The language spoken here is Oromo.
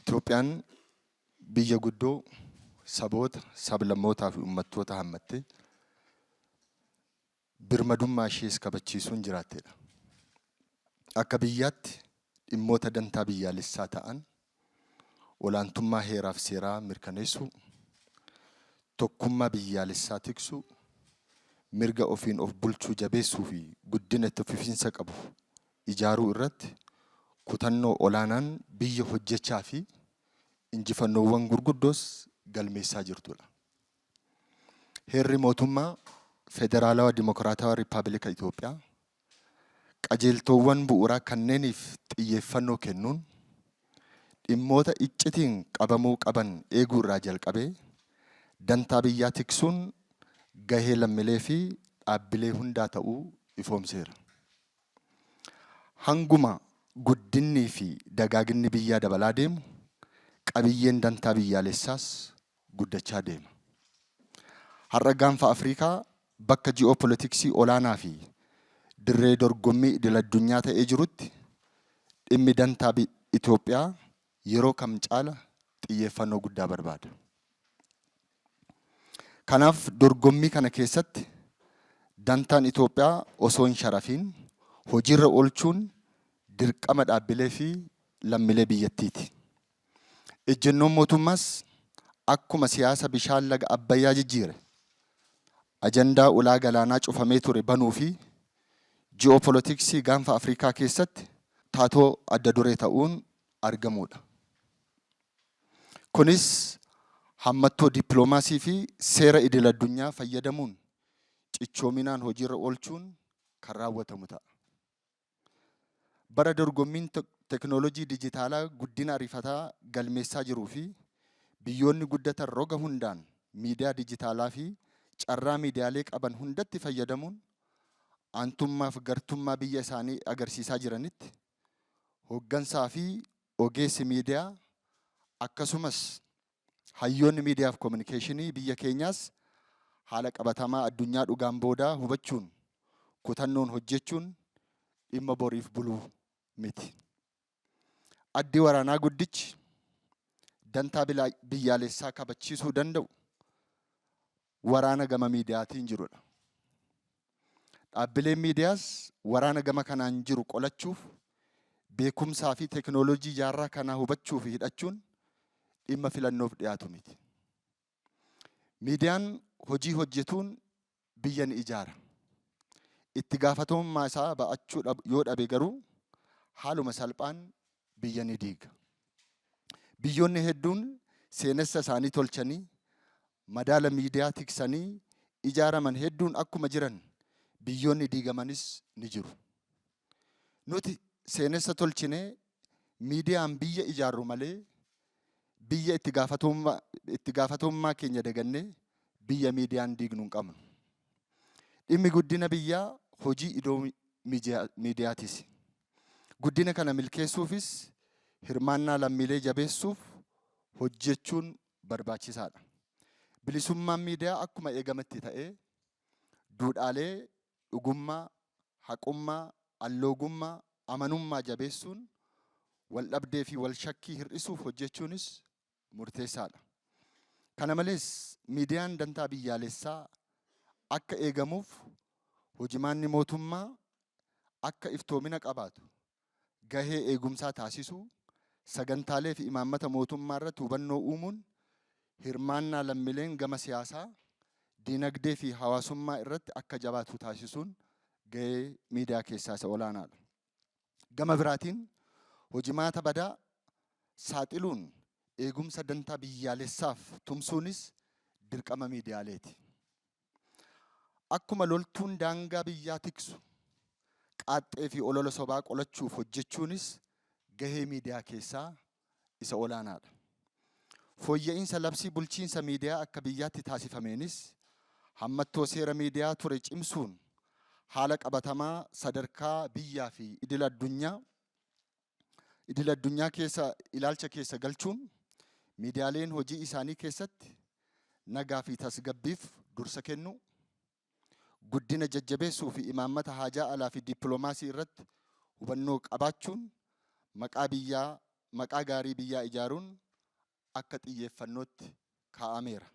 Itoophiyaan biyya guddoo saboota, sablammootaa fi uummattoota hammattee birmadummaa ishees kabachiisuun jiraattedha. Akka biyyaatti dhimmoota dantaa biyyaalessaa ta'an olaantummaa heeraaf seeraa mirkaneessuu, tokkummaa biyyaalessaa tiksuu, mirga ofiin of bulchuu jabeessuu fi guddina itti fufiinsa qabu ijaaruu irratti kutannoo olaanaan biyya hojjechaa fi injifannoowwan gurguddoos galmeessaa jirtudha. Heerri Mootummaa Federaalawa Dimokiraatawa Rippabilika Itoophiyaa qajeeltoowwan bu'uuraa kanneeniif xiyyeeffannoo kennuun dhimmoota iccitiin qabamuu qaban eeguu irraa jalqabee dantaa biyyaa tiksuun gahee lammilee fi dhaabbilee hundaa ta'uu ifoomseera. Hanguma guddinnii fi dagaaginni biyyaa dabalaa deemu qabiyyeen dantaa biyyaalessaas guddachaa deema. Har'a Gaanfa Afrikaa bakka ji'oopolitiksii olaanaa fi dirree dorgommii idil-addunyaa ta'ee jirutti dhimmi dantaa Itoophiyaa yeroo kam caala xiyyeeffannoo guddaa barbaada. Kanaaf dorgommii kana keessatti dantaan Itoophiyaa osoo hin sharafiin hojiirra oolchuun dirqama dhaabbilee fi lammilee biyyattiiti. Ejjennoon mootummaas akkuma siyaasa bishaan laga Abbayyaa jijjiire, ajandaa ulaa galaanaa cufamee ture banuu fi ji'oopolitiksii Gaanfa Afrikaa keessatti taatoo adda duree ta'uun argamuudha. Kunis hammattoo dippiloomaasii fi seera idil-addunyaa fayyadamuun cichoominaan hojiirra oolchuun kan raawwatamu ta'a. Bara dorgommiin teknoolojii dijitaalaa guddina ariifataa galmeessaa jiruu fi biyyoonni guddatan roga hundaan miidiyaa dijitaalaa fi carraa miidiyaalee qaban hundatti fayyadamuun aantummaaf gartummaa biyya isaanii agarsiisaa jiranitti hooggansaa fi ogeessi miidiyaa akkasumas hayyoonni miidiyaa fi kominikeeshinii biyya keenyaas haala qabatamaa addunyaa dhugaan boodaa hubachuun kutannoon hojjechuun dhimma boriif buluu miti. Addi waraanaa guddichi dantaa biyyaalessaa kabachiisuu danda'u waraana gama miidiyaatiin jirudha. Dhaabbileen miidiyaas waraana gama kanaan jiru qolachuuf beekumsaa fi teeknooloojii jaarraa kanaa hubachuu fi hidhachuun dhimma filannoof dhiyaatu miti. Miidiyaan hojii hojjetuun biyya ni ijaara. Itti gaafatamummaa isaa ba'achuu yoo dhabe garuu haaluma salphaan biyya ni diiga. Biyyoonni hedduun seenessa isaanii tolchanii madaala miidiyaa tiksanii ijaaraman hedduun akkuma jiran biyyoonni diigamanis ni jiru. Nuti seenessa tolchinee miidiyaan biyya ijaarru malee biyya itti gaafatamummaa keenya dagannee biyya miidiyaan diignu hin qabnu. Dhimmi guddina biyyaa hojii idoo miidiyaatis. Guddina kana milkeessuufis hirmaannaa lammiilee jabeessuuf hojjechuun barbaachisaadha. Bilisummaan miidiyaa akkuma eegametti ta'ee duudhaalee dhugummaa, haqummaa, alloogummaa, amanummaa jabeessuun waldhabdee fi walshakkii hir'isuuf hojjechuunis murteessaadha. Kana malees miidiyaan dantaa biyyaalessaa akka eegamuuf hojimaanni mootummaa akka iftoomina qabaatu gahee eegumsaa taasisuu, sagantaalee fi imaammata mootummaa irratti hubannoo uumuun hirmaannaa lammileen gama siyaasaa, dinagdee fi hawaasummaa irratti akka jabaatu taasisuun gahee miidiyaa keessaa isa olaanaadha. Gama biraatiin hojimaata badaa saaxiluun eegumsa dantaa biyyaalessaaf tumsuunis dirqama miidiyaaleeti. Akkuma loltuun daangaa biyyaa tiksu qaaxxee fi olola sobaa qolachuuf hojjechuunis gahee miidiyaa keessaa isa olaanaadha. Fooyya'iinsa labsii bulchiinsa miidiyaa akka biyyaatti taasifameenis hammattoo seera miidiyaa ture cimsuun haala qabatamaa sadarkaa biyyaa fi idil addunyaa keessa ilaalcha keessa galchuun miidiyaaleen hojii isaanii keessatti nagaa fi tasgabbiif dursa kennuu, Guddina jajjabeessuu fi imaammata haajaa alaa fi dippiloomaasii irratti hubannoo qabaachuun maqaa biyyaa maqaa gaarii biyyaa ijaaruun akka xiyyeeffannootti kaa'ameera.